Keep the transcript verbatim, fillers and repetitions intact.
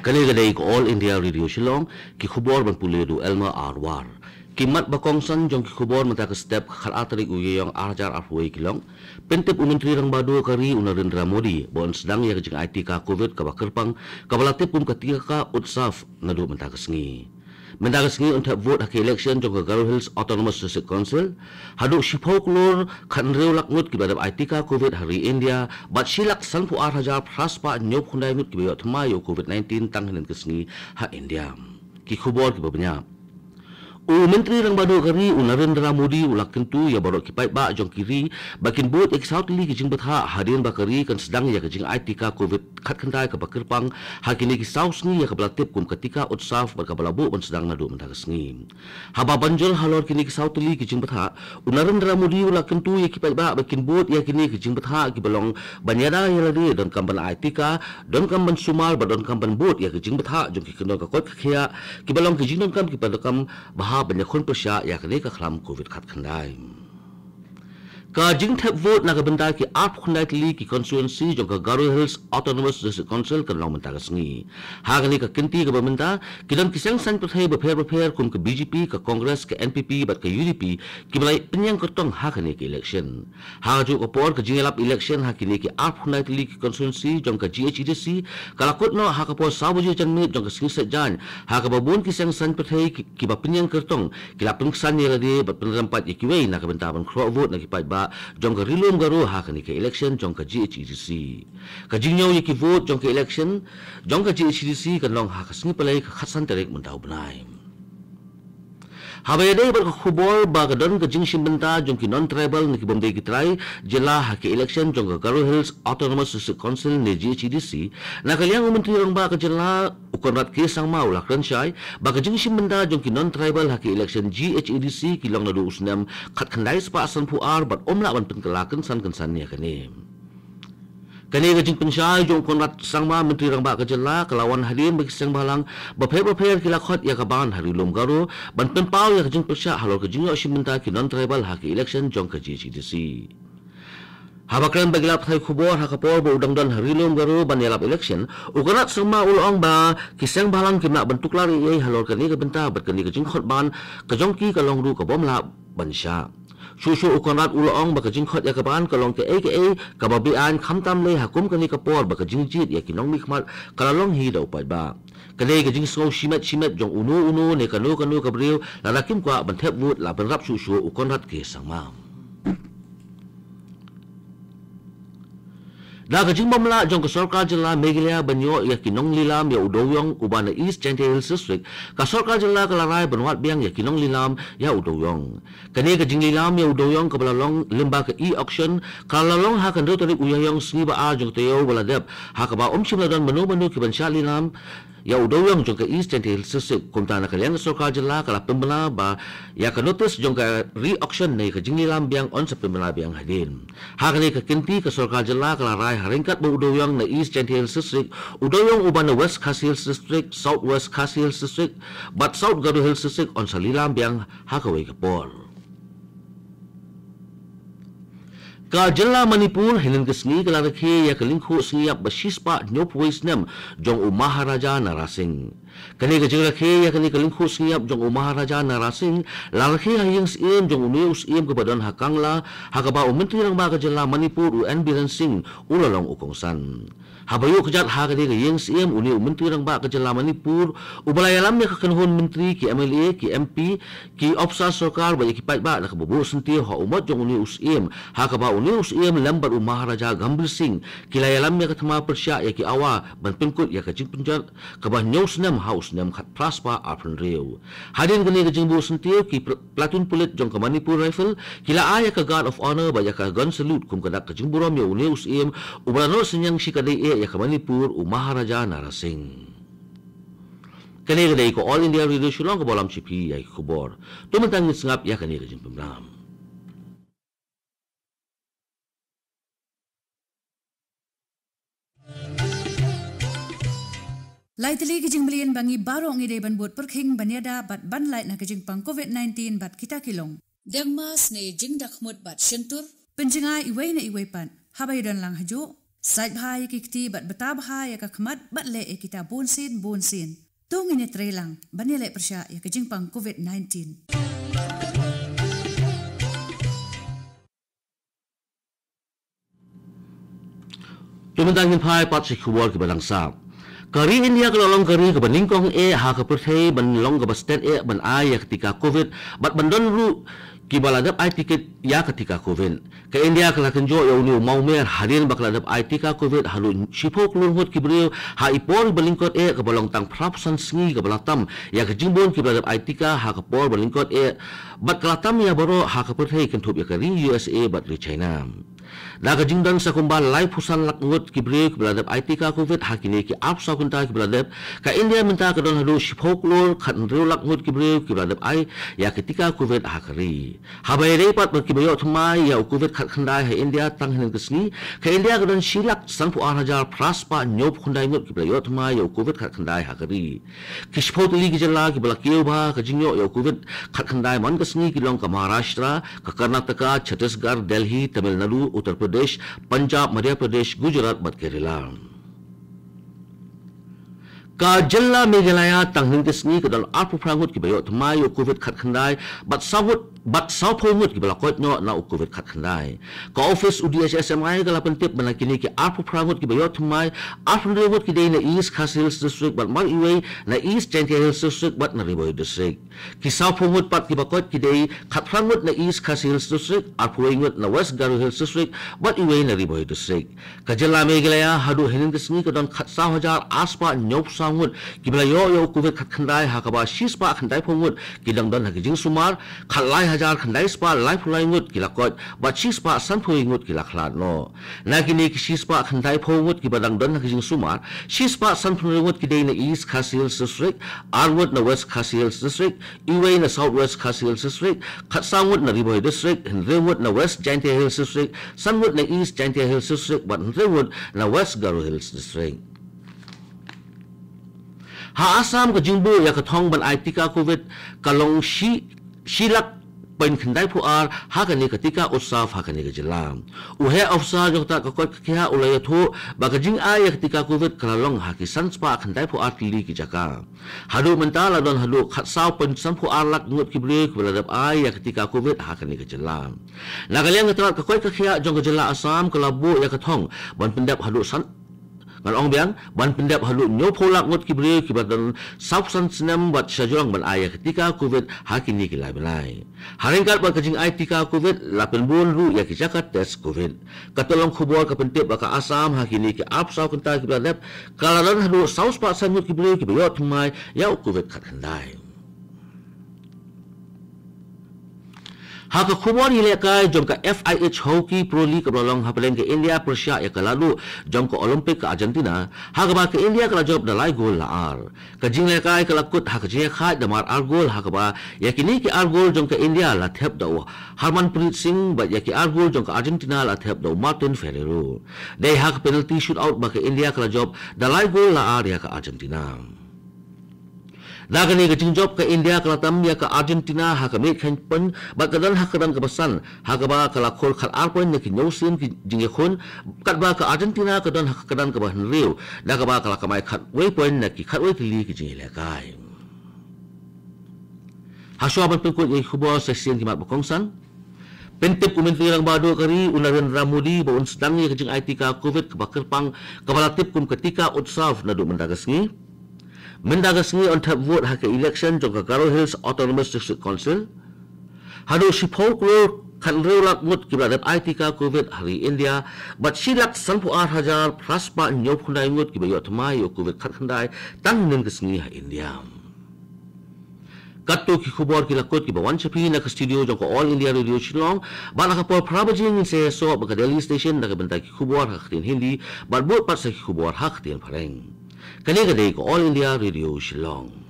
Kane ka dei ka All India Radio Shillong, ki khubor ban pule da u Elmer R War. Ki mat ba kongsan jong ki khubor mynta ka step khatar tarik u Ïaïong ar hajar arphew wei ki long. Pyntip u Myntri Rangbah Duh ka ri u Narendra Modi ba un sdang ïa ka jingai tika Covid kaba kyrpang, kaba la tip kum ka Tika Utsav naduh mynta ka sngi. Mynta ka sngi un thep vote ha ka election jong ka Garo Hills Autonomous District Council. Haduh shiphew klur khathynriew lak ngut kiba dep ai tika Covid ha ri India, bad shi lak sanphew ar hajar phra spah hynñiewphew khyndai ngut kiba ïoh thma ïa u Covid nineteen tang hynnin ka sngi ha India. Ki khubor kiba bniah. U Myntri Rangbah Duh ka ri u Narendra Modi u la kyntu ïa baroh ki paidbah jong ka ri ba kin bud ïa ki saw tylli ki jingbthah hadien ba ka ri kan sdang ïa ka jingai tika Covid khatkhyndai kaba kyrpang ha kine ki saw sngi ïa kaba la tip kum ka Tika Utsav bad kaba la buh ban sdang naduh mynta ka sngi. Haba ban jur halor kine ki saw tylli ki jingbthah, u Narendra Modi u la kyntu ïa ki paidbah ba kin bud ïa kine ki jingbthah kiba long ban ïada ïa lade, donkam ban ai tika, donkam ban sumar bad donkam ban bud ïa ki jingbthah jong ki kyndon ka koit ka khiah kiba long ki jingdonkam kiba donkam bha ban ïakhun pyrshah ïa kane ka khlam Covid khatkhyndai. Ka jingthep vote na ka bynta ki arphew khyndai tylli ki constituency jong ka Garo Hills Autonomous District Council kan long mynta ka sngi. Ha kane ka kynti kaba mynta, ki don ki seng saiñ pyrthei bapher bapher kum ka B J P, ka Congress, ka N P P bad ka U D P kiba la pynïeng kyrtong ha kane ka election. Ha kajuh ka por, ka jingïalap election ha kine ki arphew khyndai tylli ki constituency jong ka G H A D C ka la kut noh ha ka por saw baje janmiet jong ka sngi Saitjaiñ, ha kaba bun ki seng saiñ pyrthei ki, kiba pynïeng kyrtong ki la pynksan ïa lade bad pynrem pat ïa kiwei na ka bynta ban khroh vote na ki paidbah jong ka Ri Lum Garo ha kane ka election jong ka G H A D C. Ka jingñiew ïa ki vote jong ka election jong ka G H A D C kan long ha ka sngi Palei ka khatsan tarik mynta u bnai. Haba ïadei bad ka khubor ba ka don ka jingshim bynta jong ki non-tribal ne ki bym dei ki trai jylla ha ka election jong ka Garo Hills Autonomous District Council ne G H A D C, na ka liang u Myntri Rangbah ka jylla u Conrad K Sangma u la kren shai ba ka jingshim bynta jong ki non-tribal ha ka election G H A D C ki long naduh u snem khatkhyndai spah sanphew ar bad ym lah ban pynkylla kynsan kynsan ïa kane. Kane ka jingpynshai jong u Conrad Sangma, Myntri Rangbah ka jylla, ka la wan hadien ba ki seng bhalang bapher bapher ki la khot ïa ka ban ha Ri Lum Garo ban pynpaw ïa ka jingpyrshah halor ka jingïoh shim bynta ki non-tribal ha ka election jong ka G H A D C. Haba kren bad ki lad pathai khubor ha ka por ba u dang don ha Ri Lum Garo ban ïalap election, u Conrad Sangma u la ong ba ki seng bhalang kim lah ban tuklar ei ei halor kane ka bynta bad kane ka jingkhot ban ka jong ki ka long ruh ka bym lah ban shah. Shuh shuh u Conrad u la ong ba ka jingkhot ïa ka ban ka long kaei kaei kaba beaiñ, khamtam lei ha kum kane ka por ba ka jingjied ïa ki nongmihkhmat ka la long hi da u paidbah. Ka dei ka jingsngew shimet shimet jong uno uno ne kano kano ka briew lada kim kwah ban thep vote, la bynrap shuh shuh u Conrad K Sangma. Da ka jingbymlah jong ka sorkar jylla Meghalaya ban ïoh ïa ki nonglilam ïa u dewiong uba na East Jaintia Hills District, ka sorkar jylla ka la rai ban wad biang ïa ki nonglilam ïa u dewiong. Kane ka jinglilam ïa u dewiong kaba la long lyngba ka e-auction ka la long ha ka hynriew tarik u Ïaïong sngi ba ar jong ka taïew ba la dep, ha kaba ym shym la don mano mano ki ban shah lilam ïa u dewiong jong ka East Jaintia Hills District. Kumta na ka liang ka sorkar jylla ka la pynbna ba ïa ka notice jong ka re-auction ne ka jinglilam biang yn sa pynbna biang hadien. Ha kane ka kynti ka sorkar jylla ka la rai ha ryngkat ba u dewiong na East Jaintia Hills District, u dewiong uba na West Khasi Hills District, South West Khasi Hills District bad South Garo Hills District yn sa lilam biang ha kawei ka por. Ka jylla Manipur hynnin ka sngi ka la rakhe ïa ka lyngkhuh sngi ïap ba shispah hynñiewphew wei snem jong u Maharaja Nara Singh. Kane ka jingrakhe ïa kane ka lyngkhuh sngi ïap jong u Maharaja Nara Singh la rakhe ha ïing syiem jong une u syiem kaba don ha Kangla, ha kaba u Myntri Rangbah ka jylla Manipur u N Biren Singh u la long u kongsan. Haba ïuh kjat ha kane ka ïing syiem, une u Myntri Rangbah ka jylla Manipur uba la ïalam ïa ka kynhun myntri, ki M L A, ki M P, ki ophisar sorkar bad ïa ki paidbah na kaba buh syntiew ha u mot jong une u syiem, ha kaba une u syiem lem bad u Maharaja Gambhir Singh ki la ïalam ïa ka thma pyrshah ïa ki awa ban pynkut ïa ka jingpynjot kaba hynñiew snem ha u snem khatphra spah arphew hynriew. Hadien kane ka jingbuh syntiew, ki pl-, platoon pulit jong ka Manipur Rifle ki la ai ïa ka Guard of Honour bad ïa ka gun salute kum ka dak ka jingburom ïa une u syiem uba la noh synñiang shikatdei eh ïa ka Manipur, u Maharaja Nara Singh. Kane ka dei ka All India Radio Shillong kaba lam sha phi ïa ki khubor. To mynta ngin sngap ïa kane ka jingpynbna. Lai tylli ki jingmlien ba ngi baroh ngi dei ban bud pyrkhing ban ïada bad ban lait na ka jingpang Covid nineteen bad kita ki long: deng mask ne jingdakhmut bad shyntur, pynjngai iwei na iwei pat, haba ïadon lang hajuh, Sait bha ïa ki kti bad bata bha ïa ka khmat bad leh ïa kita bun sien bun sien. To ngin ïa trei lang ban ïa leh pyrshah ïa ka jingpang covid nineteen. To mynta ngin phai pat sha ki khubor kiba dang sah. Ka ri India ka la long ka ri kaba nyngkong eh ha ka pyrthei ban long kaba stet eh ban ai ïa ka tika covid bad ban don ruh kiba la dep ai tiket ïa ka tika covid. Ka India ka la kynjoh ïa une u mawmer hadien ba ka la dep ai tika covid haduh shiphew klur ngut ki briew ha i por ba lyngkot eh kaba long tang phra phew san sngi kaba la tam ïa ka jingbun kiba la dep ai tika ha ka por ba lyngkot eh bad ka la tam ïa baroh ha ka pyrthei kynthup ïa ka ri U S A bad ri China. Da ka jingdon sa kumba lai phew san lak ngut ki briew kiba la dep ai tika covid ha kine ki arphew saw kynta kiba la dep, ka India mynta ka don haduh shiphew klur khathynriew lak ngut ki briew kiba la dep ai ïa ki tika covid ha ka ri. Haba ïadei pat bad kiba ïoh thymmai ïa u covid khatkhyndai ha India tang hynnin ka sngi, ka India ka don shi lak sanphew ar hajar phra spah hynñiewphew khyndai ngut kiba la ïoh thymmai ïa u covid khatkhyndai ha ka ri. Ki shiphew tylli ki jylla kiba la kiew bha ka jingïoh ïa u covid khatkhyndai man ka sngi ki long ka Maharashtra, ka Karnataka, Chhattisgarh, Delhi, Tamil Nadu, Uttar Pradesh, Punjab, Madhya Pradesh, Gujarat bad Kerala. Ka jylla Meghalaya tang hynnin ka sngi ka don arphew phra ngut kiba ïoh thymmai ïa u covid khatkhyndai bad saw ngut bad sawphew ngut kiba la koit noh na u covid khatkhyndai. Ka office u D H S M I ka la pyntip ba na kine ki arphew phra ngut kiba ïoh thymmai, arphew hynriew ngut ki dei na East Khasi Hills District bad mar iwei na East Jaintia Hills District bad na Ri Bhoi District. Ki sawphew ngut pat kiba koit ki dei khatphra ngut na East Khasi Hills District, arphew wei ngut na West Garo Hills District bad iwei na Ri Bhoi District. Ka jylla Meghalaya haduh hynnin ka sngi ka don khatsaw hajar ar spah hynñiewphew saw ngut kiba la ïoh ïa u covid khatkhyndai ha kaba shi spah khyndaiphew ngut ki dang don ha ki jingsumar, khatlai hajar khyndai spah laiphew lai ngut ki la koit bad shi spah sanphew wei ngut ki la khlad noh. Na kine ki shi spah khyndaiphew ngut kiba dang don ha ki jingsumar, shi spah sanphew hynriew ngut ki dei na East Khasi Hills District, ar ngut na West Khasi Hills District, iwei na South West Khasi Hills District, khatsaw ngut na Ri Bhoi District, hynriew ngut na West Jaintia Hills District, san ngut na East Jaintia Hills District bad hynriew ngut na West Garo Hills District. Ha Assam ka jingbuh ïa ka thong ban ai tika covid ka long shi shi lak point khyndaiphew ar ha kane ka tika utsav ha kane ka jylla. U heh officer jong kata ka koit ka khiah u la ïathuh ba ka jingai ïa ka tika covid ka la long ha ki san spah khyndaiphew ar tylli ki jaka. Haduh mynta la don haduh khatsaw point sanphew ar lak ngut ki briew kiba la dep ai ïa ka tika covid ha kane ka jylla. Na ka liang ka tnat ka koit ka khiah jong ka jylla Assam ka la buh ïa ka thong ban pyndep haduh san ngan ong biang ban pyndep haduh hynñiewphew lak ngut ki briew kiba don sawphew san snem bad shajrong ban ai ïa ka tika covid ha kine ki lai bnai. Ha ryngkat bad ka jingai tika covid la pynbun ruh ïa ki jaka test covid. Ka tnat long khubor ka pyntip ba ka Assam ha kine ki arphew saw kynta kiba la dep ka la don haduh saw spah san ngut ki briew kiba ïoh thymmai ïa u covid khatkhyndai. Ha ka khubor ïalehkai jong ka F I H Hockey Pro League kaba la long hapdeng ka India pyrshah ïa ka laduh jong ka Olympic ka Argentina, ha kaba ka India ka la jop da lai gol la ar. Ka jinglehkai ka la kut ha ka jingïakhaid da mar ar gol ha kaba ïa kine ki ar gol jong ka India la thep da u Harmanpreet Singh bad ïa ki ar gol jong ka Argentina la thep da u Martin Ferreiro. Dei ha ka penalty shootout ba ka India ka la jop da lai gol la ar ïa ka Argentina. Da kane ka jingjop ka India ka la tam ïa ka Argentina ha ka miet khein point bad ka don ha ka kyrdan kaba san ha kaba ka la khur khatar point na ki hynñiew sien ki jingïakhun katba ka Argentina ka don ha ka kyrdan kaba hynriew da kaba ka la kamai khatwei point na ki khatwei tylli ki jingïalehkai. Hashwa ban pynkut ïa ki khubor sa shisien ki mat ba kongsan. Pyntip u Myntri Rangbah Duh ka ri u Narendra Modi ba un sdang ïa ka jingai tika covid kaba kyrpang kaba la tip kum ka tika utsav naduh mynta ka sngi. Mynta ka sngi yn thep vote ha ka election jong ka Garo Hills Autonomous District Council. Haduh shiphew klur khathynriew lak ngut kiba la dep ai tika covid ha ri India bad shi lak sanphew ar hajar phra spah hynñiewphew khyndai ngut kiba ïoh thymmai ïa u covid khatkhyndai tang hynnin ka sngi ha India. Katto ki khubor ki la kut kiba wan sha phi na ka studio jong ka All India Radio Shillong. Bad ha ka por phra baje ngin sa ïasoh bad ka Delhi Station na ka bynta ki khubor ha ka ktien Hindi bad bud pat sa ki khubor ha ka ktien Phareng. Kane ka dei ka All India Radio Shillong.